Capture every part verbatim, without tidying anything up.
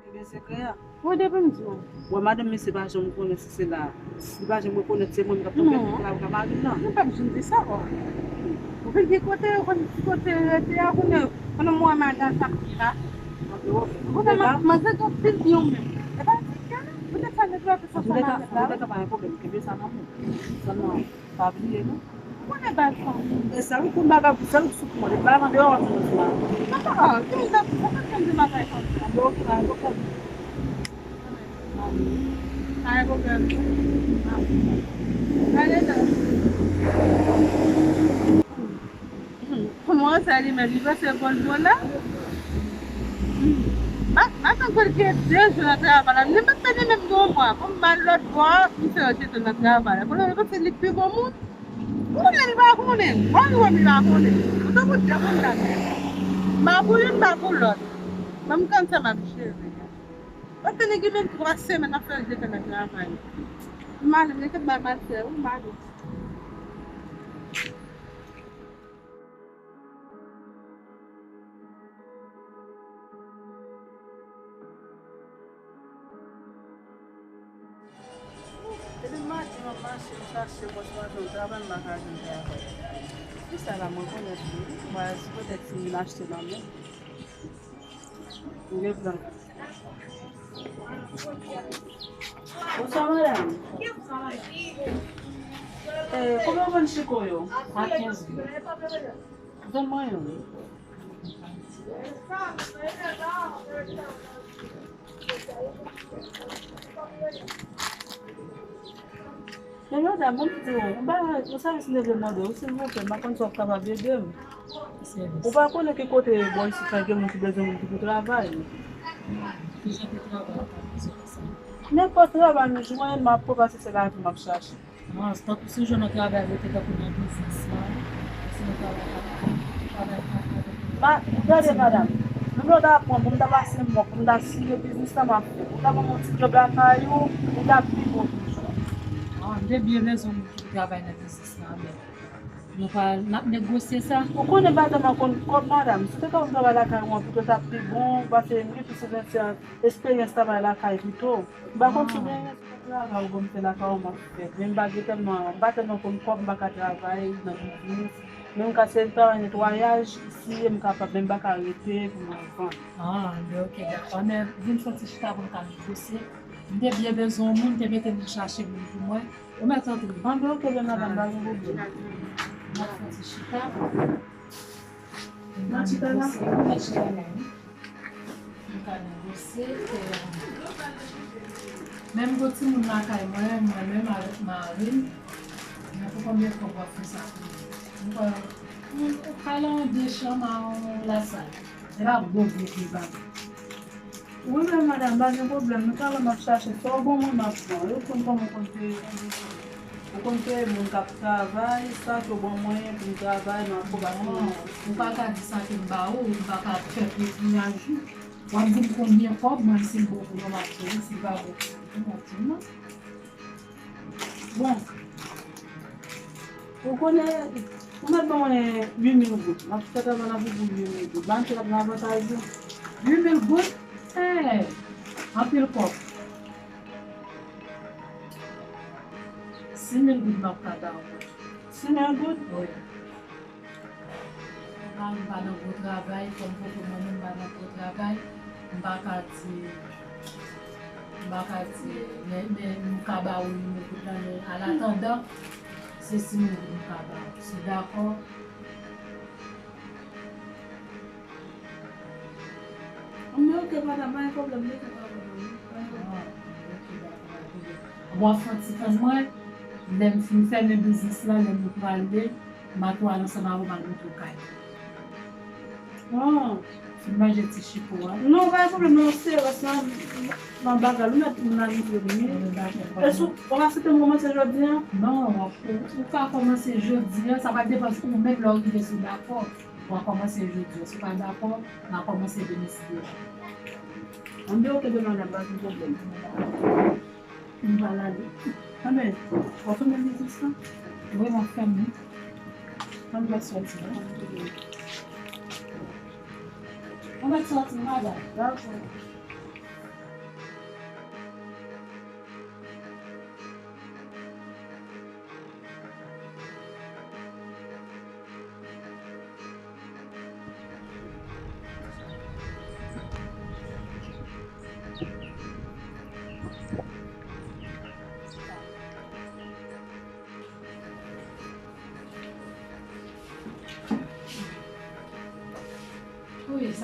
Kenbe sekrè a. Ou depi m di w. Wè, madanm mesye pa janm konnen si se la. Li pa janm rekonèt se mwen menm k ap tanpèt travay ka mari l lan. Non, pa janm di sa, o. Ou vin di kote, ou konn ki kote rete a, konnen, konnen mwen madanm sa ki la. Konnen manzè gen pil di ou menm. E pa di ke, poutèt sa nèg la te sòti madanm la. Antouka, pa gen pwoblèm, kenbe sa nan men w. Sèlman, pa bliye, non. Ou konnen baz fanmi. E sèl kou m pa ka, sèl sou kou mwen, pa nan deyò w ap jwenn sou la. Papa, ki moun ta, papa ki moun ta bagay konsa? Yo, pa gen pwoblèm. Pa gen pwoblèm. Ale la. Kòman sa li menm, li panse bon bon la? M pa, m pa tankou l gen de jou nan travay la. Li pa t fè ni menm yon mwa. Kòm m al lòt bò, misye rete tou nan travay la. Kounye a li panse li pi bon moun. Kounye a li pa konnen. Bon, li wè m, li pa konnen. Ou tankou de moun la menm. M pa pou youn, m pa pou lòt. Ban m konn sa m ap jere. Panse li gen menm twa semèn ap fè l jete nan travay. M ale, men ke bay mal fè, wi, m ale. Depi maten m ap mache, m chache, m wè se maten m travay, m pa ka jwenn travay. Kisa la, mwen konnen tou, wi. Mwen, si petèt si m vin achte nan men. M gen plan. Bonswa, madanm. Eh, konbyen w vann chiko yo? A kenz goud. Vann mwen youn. Men madanm, ban m di w, yon bagay, yon sèvis m te vle mande w, silvouplè, m pa konn si w ap kapab ede m. Ou pa konnen ki kote bò isit la gen moun ki bezwen moun ki pou travay. Ki jan de travay ou ta bezwen konsa? Nenpòt travay m jwenn, m ap pran, paske se lavi m ap chache. Ah, tankou si w jwenn yon travay rete tankou nan biznis lan, si yon travay ka, travay ka, travay ka. Ma, gade, madanm, menm lè w ta pran pou m ta pase mwen, pou m ta siye biznis la m ap fè, pou w ta ban m yon ti djòb lakay ou, li t ap pi bon toujou. Ah, m te byen bezwen moun ki pou travay nan biznis lan, men nou pral, n ap negosye sa. Ou konnen m pa tèlman konn kòb, madanm. Si w te ka ban m travay lakay ou an pito, t ap pi bon, paske m gen plis eksperyans, eksperyans travay lakay pito. M pa konn si w gen travay ou ban m fè lakay ou m ap fè. Men m pa gen tèlman, m pa tèlman konn kòb, m pa ka travay nan biznis. Men m ka se travay netwayaj, si m kapab, men m pa ka rete pou m al vann. Ah, anben, ok, dakò. Men vin fè yon ti chita pou n ka negosye. M te byen bezwen yon moun, te mete m nan chache moun pou mwen. Ou mèt antre. Anben, ok, bèl madanm, pa gen pwoblèm. N ap fè yon ti chita. Nan chita la? Nan chita la, wi. Nou ka negosye, ke menm gon timoun lakay mwen, mwen menm avèk mari m, men pou konbyen fwa w ap fè sa pou mwen? Mwen kwè, mwen, ou ka al an de chanm a yon lasal. Se pa gwo, gwo, gwo bagay. Wi, men madanm, pa gen pwoblèm. Nou talè m ap chache sa w ban mwen, m ap pran. Yo konn kòman w konn peye. Ou konn peye moun k ap travay, sa ke w ban mwen pou m travay, m ap pran. Non, ou pa ka di sa ke m ba ou, ou pa ka fè pye pou m aji. W ap di m konbyen kòb, mwen si l bon pou mwen, m ap di wi, si l pa bon pou mwen, m ap di non. Bon. Ou konnen, ou mèt ban mwen uit mil goud. M ap fè travay la pou, pou uit mil goud. Ba m fè travay nan avantaj ou. Uit mil goud? Hey! Anpil kòb. Sis mil goud m ap ka ba ou. Sis mil goud? Wi. Mwen pa, m pa nan gwo travay, kòm poko mwen menm m pa nan gwo travay, m pa ka di, m pa ka di, men, men m ka ba ou uit mil goud la, men alatandan, se sis mil goud m ka ba ou. Si w dakò? Anben, ok, madanm, pa gen pwoblèm, mete travay la, non. Pa gen pwoblèm. Ah, ok, dakò, pa gen pwoblèm. Bon, w ap fè yon ti tann mwen, lè m fin fèmen biznis la, lè nou prale, m a tou al ansanm avè w, m al montre w kay. Ah. Fin manje ti chiko a. Non, pa gen pwoblèm, non, se rès la, nan bagay, ou mèt nan rive vini. Èske w aksepte m kòmanse jodi a? Non, ou, ou ka kòmanse jodi a, sa va depann ou menm lè w rive si w dakò. W a kòmanse jodi a. Si w pa dakò, n a kòmanse demen si Dye vle. Anben, ok, demen, pa gen pwoblèm. M pral ale. Anben, w ap fèmen biznis lan? Wi, m ap fèmen. Ann mèt sòti, wi. Ann mèt sòti, madanm. Dakò.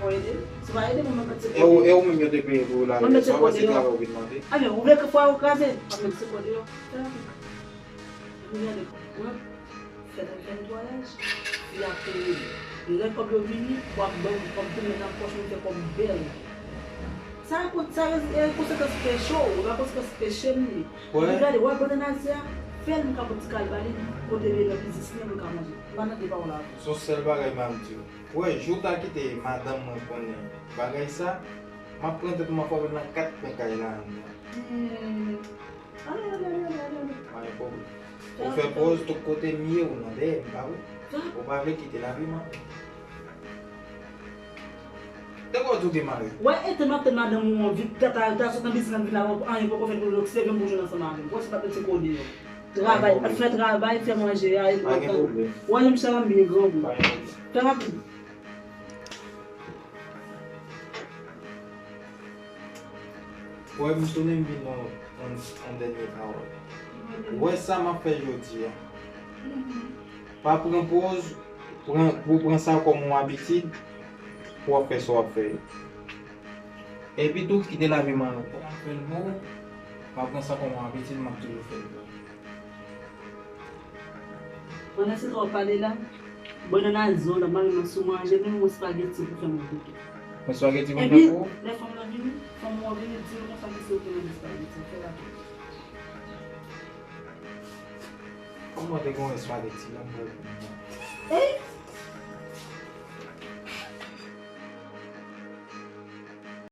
Fò ede. Si w pa ede, mwen menm mete E ou e ou menm yo te peye pou ou la. Mwen mete kò deyò. Travay se travay ou vin mande. A men, ou vle ke fwa yo kraze? Mwen mete kò deyò. Fè rapid. Mwen gade, mwen fè fè netwayaj, fi a peye. Lè kòb yo vini, w ap ban m kòb tou, men nan pòch mwen fè kòb bèl. Sa e kon-, sa e, e konsekans peche w, e pa konsekans peche m li. Epi gade, w wè bannann Azya, fè l m ka pran ti kal ba li, kote li nan biznis li, m ka manje. M pa nan de pawòl avè w. Se yon sèl bagay m ap di w. Wè, jou w ta kite madanm mwen konnen bagay sa, m ap pran tèt mwen fè nan kat kwen kay la anndan. Hmm. Ale, ale, ale, ale, ale, ale. Pa gen pwoblèm. Ou fè pòz tout kote m ye, ou nan dèyè m, pa vre? Ou pa vle kite lavi m ankò. Te kwè w tou te mare. Wè, e te m ap tann madanm ou an, vin ta, ta, ta sot nan biznis lan, vin la, anyen poko fèt pou l, se vin pou jwenn ansanm avè m. Wè, se pa peti kode yo. Travay, fè travay, fè manje, a, e pa gen pwoblèm. Wè, jan m chita la, m byen grangou. Pa gen pwoblèm. Fè rapid. Wè, m tounen m vin yon, yon, yon dènye pawòl. Wè sa m ap fè jodi a. Pa pran pòz, pran, pou pran sa kòm yon abitid, pou w ap fè sa w ap fè yo. Epi tou, kite lavi m an. Fè l pou ou, pa pran sa kòm yon abitid, m ap toujou fè l pou ou. Pandan se tan w ap pale la, bannann Azya w la, m al nan sou manje, menm yon espageti pou fè mwen goute. Yon espageti pou fè pou ou? Epi, lè fanm lan vini, fanm ou an vini, di l konsa ke se ou ki mande espageti a, fè rapid. Kòman te gen yon espageti la, m pral pran. Ey!